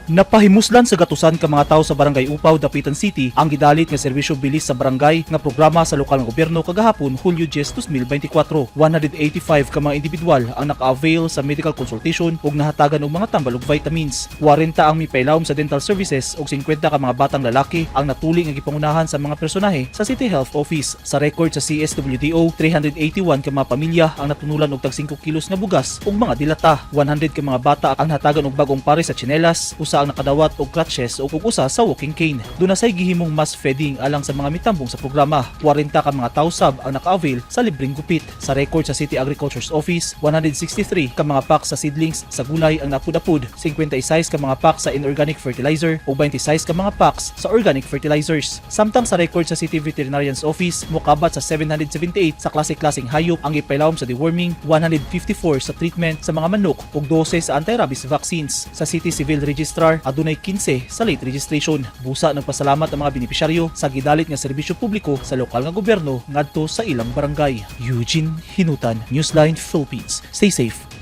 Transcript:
Napahimuslan sa gatusan ka mga tawo sa Barangay Upaw, Dapitan City ang gidalit nga serbisyo bilis sa barangay nga programa sa lokal nga gobyerno kagahapon, Hulyo 10, 2024. 185 ka mga individual ang naka-avail sa medical consultation ug nahatagan og mga tambal ug vitamins. 40 ang mipailawom sa dental services ug 50 ka mga batang lalaki ang natuli nga gipangunahan sa mga personahe sa City Health Office. Sa record sa CSWDO, 381 ka mga pamilya ang natunulan og tag 5 kilos nga bugas ug mga dilata. 100 ka mga bata ang nahatagan og bagong pares sa tsinelas, usa ang nakadawat og crutches ug usa sa walking cane. Duna say gihimong mass feeding alang sa mga mitambong sa programa. 40 ka mga tawo sab ang naka-avail sa libreng gupit. Sa record sa City Agriculture's Office, 163 ka mga pack sa seedlings sa gulay ang napud-apud, 56 ka mga pack sa inorganic fertilizer ug 26 ka mga packs sa organic fertilizers. Samtang sa record sa City Veterinarian's Office, mokabat sa 778 sa klase-klaseng hayop ang gipailawom sa deworming, 154 sa treatment sa mga manok ug 12 sa anti-rabies vaccines. Sa City Civil Registrar, adunay 15 sa late registration. Busa nagpasalamat ang mga benepisyaryo sa gidalit nga serbisyo publiko sa lokal nga gobyerno ngadto sa ilang barangay. Eugene Hinutan, Newsline Philippines. Stay safe.